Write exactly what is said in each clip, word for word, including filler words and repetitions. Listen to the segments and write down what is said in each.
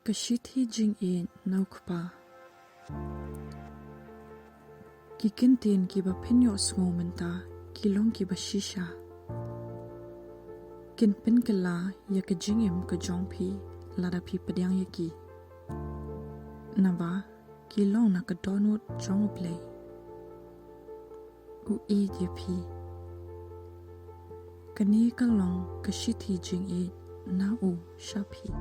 Ka shithi jingïeit na u kpa. Ki kyntien kiba phin ïohsngew mynta ki long kiba shisha. Kin pynkylla ïa ka jingim ka jong phi lada phi pdiang ïa ki. Naba ki long na ka dohnud jong U Blei. U ïeit ïa phi. Kane ka long ka shithi jingïeit na u sha phi.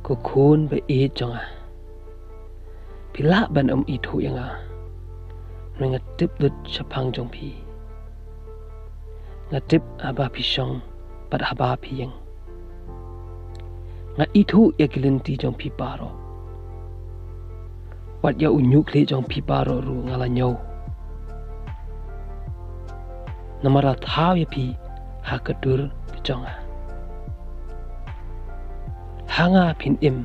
Ko khun ba ïeit jong nga. Phi lah ban ym ithuh ïa nga. Nga tip lut shaphang jong phi. Nga tip haba phi shong bad haba phi ïeng. Nga ithuh ïa ki lynti jong phi baroh. Wat ïa u ñiuhkhlieh jong phi baroh ruh nga la ñiew. Namar la thaw ïa phi ha ka dur ka jong nga. Ha nga phin im,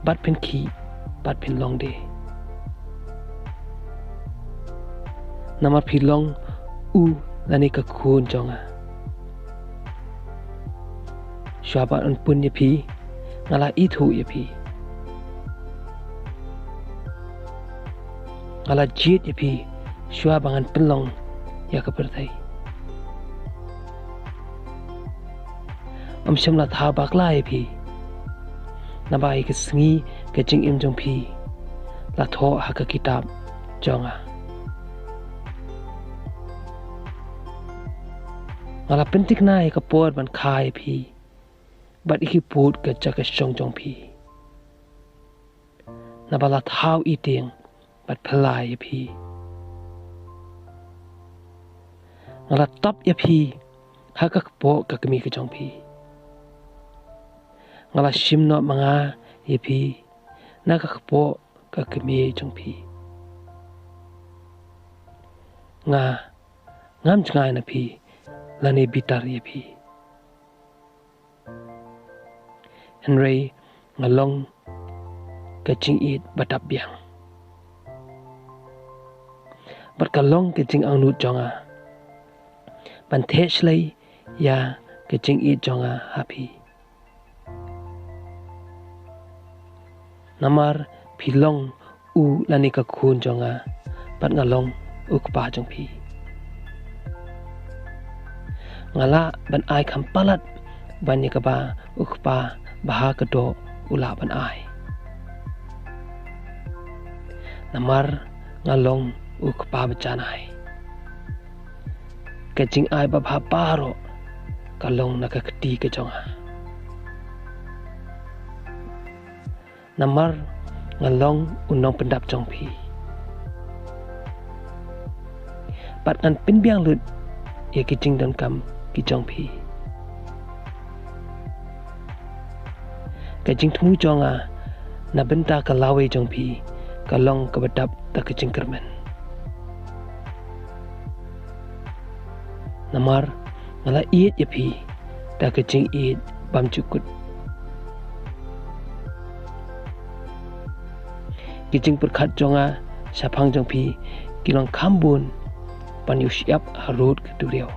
bad phin khih, bad phin long de. Namar phi long u lane ka khun jong nga. Shuwa ban pun ïa phi, nga la ithuh ïa phi. Nga la jied ïa phi, shuwa ba ngan pynlong ïa ka pyrthei. Ym shym la thaw bakla ïa phi. Naba ïa ka sngi ka jingim jong phi la thoh ha ka kitab jong nga. Nga la pynthikna ïa ka por ban kha ïa phi. Bad ïa ki pud ka jaka shong jong phi. Naba la thaw i tieng bad phylla ïa phi. Nga la tap ïa phi ha ka kpoh ka kmie ka jong phi. Nga la shim noh ma nga ïa phi na ka kpoh ka kmie jong phi. Nga ngam jngai na phi lane bitar ïa phi. Hynrei nga long ka jingïeit ba dap biang. Bad ka long ka jingangnud jong nga ban theh shlei ïa ka jingïeit jong nga ha phi. Namar phi long u lane ka khun jong nga, bad nga long u kpa jong phi. Nga lah ban ai kham palat ban ïa kaba u kpa ba ha ka doh u lah ban ai. Namar nga long u kpa ba janai. Ka jingai babha baroh ka long na ka kti ka jong nga. Namar nga long u nongpyndap jong phi. Bad ngan pynbiang lut ïa ki jingdonkam ki jong phi. Ka jingthmu jong nga na bynta ka lawei jong phi ka long kaba dap da ka jingkyrmen. Namar nga la ïeit ïa phi da ka jingïeit bymjukut. Ki jingpyrkhat jong nga shaphang jong phi ki long kham bun ban ïoh shyiap harud ka duriaw.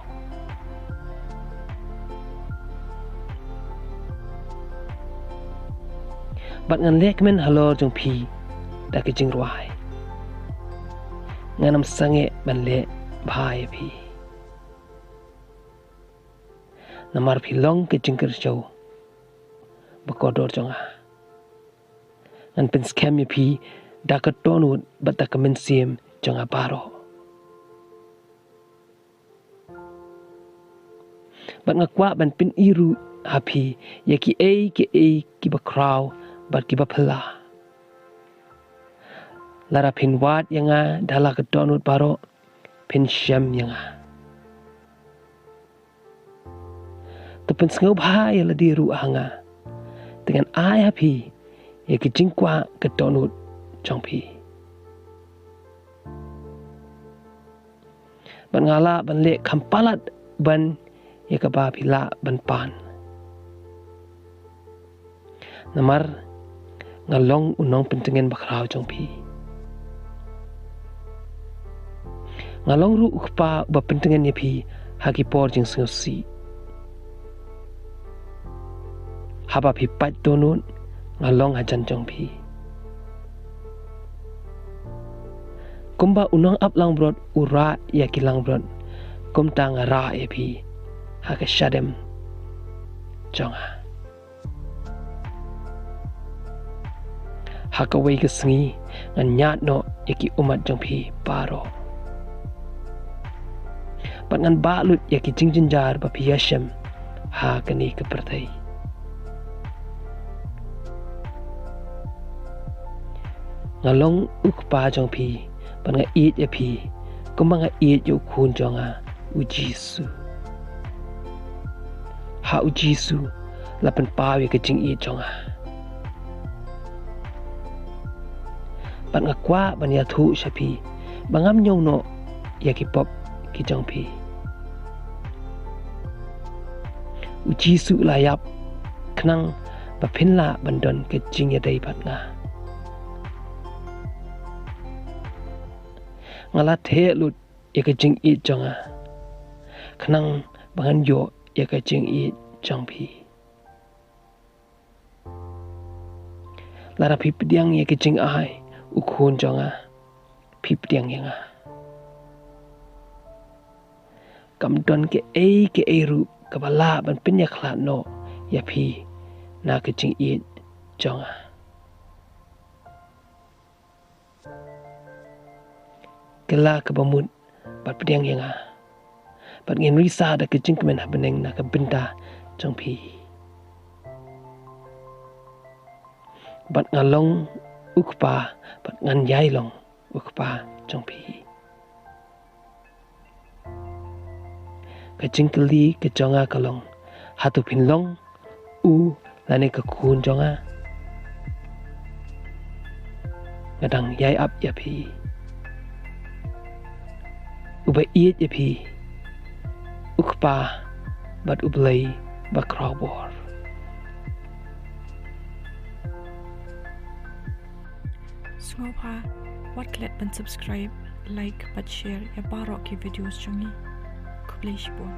Bad ngan leh kmen halor jong phi da ka jingrwai. Ngan ym sangeh ban leh bha ïa phi. Namar phi long ka jingkyrsiew ba kordor jong nga. Ngan pynskhem ïa phi da ka dohnud bad da ka mynsiem jong nga baroh. Bad nga kwah ban pyni ruh ha phi ïa kiei kiei kiba khraw bad kiba phylla. Lada phin wad ïa nga da la ka dohnud baroh, phin shem ïa nga. To pynsngewbha ïa lade ruh ha nga. Te ngan ai ha phi ïa ki jingkwah ka dohnud jong phi. Bad nga lah ban leh kham palat ban ïa kaba phi lah ban pan. Namar nga long u nongpyntngen bakhraw jong phi. Nga long ruh u kpa uba pyntngen ïa phi ha ki por jingsngewsih. Haba phi pait dohnud, nga long hajan jong phi. Kumba u nongap langbrot u rah ïa ki langbrot, kumta nga rah ïa phi ha ka shadem jong nga. Ha kawei ka sngi ngan ñiad noh ïa ki ummat jong phi baroh. Bad ngan bah lut ïa ki jingjynjar ba phi ïashem ha kane ka pyrthei. Nga long u Kpa jong phi, bad nga ïeit ïa phi, kumba nga ïeit ïa u Khun jong nga, u Jisu. Ha u Jisu la pynpaw ïa ka jingïeit jong nga. Bad nga kwah ban ïathuh sha phi ba ngam ñiew noh ïa ki pop ki jong phi. U Jisu la ïap khnang ba phin lah ban don ka jingïadei bad nga. Nga la theh lut ïa ka jingïeit jong nga, khnang ba ngan ïoh ïa ka jingïeit jong phi. Lada phi pdiang ïa ka jingai u Khun jong nga, phi pdiang ïa nga. Kam don kaei kaei ruh kaba lah ban pynïakhlad noh ïa phi na ka jingïeit jong nga. Kylla kaba mut bad pdiang ïa nga, bad ngin risa da ka jingkmen ha bneng na ka bynta jong phi. Bad nga long u Kpa, bad ngan ïai long u Kpa jong phi. Ka jingkylli ka jong nga ka long, hato phin long u lane ka Khun jong nga? Nga dang ïai ap ïa phi. Uba ïeit ïa phi, u Kpa bad u Blei ba khrawbor. Sngewbha wat klet ban subscribe, like bad share ïa baroh ki videos jong ngi. Khublei shibun.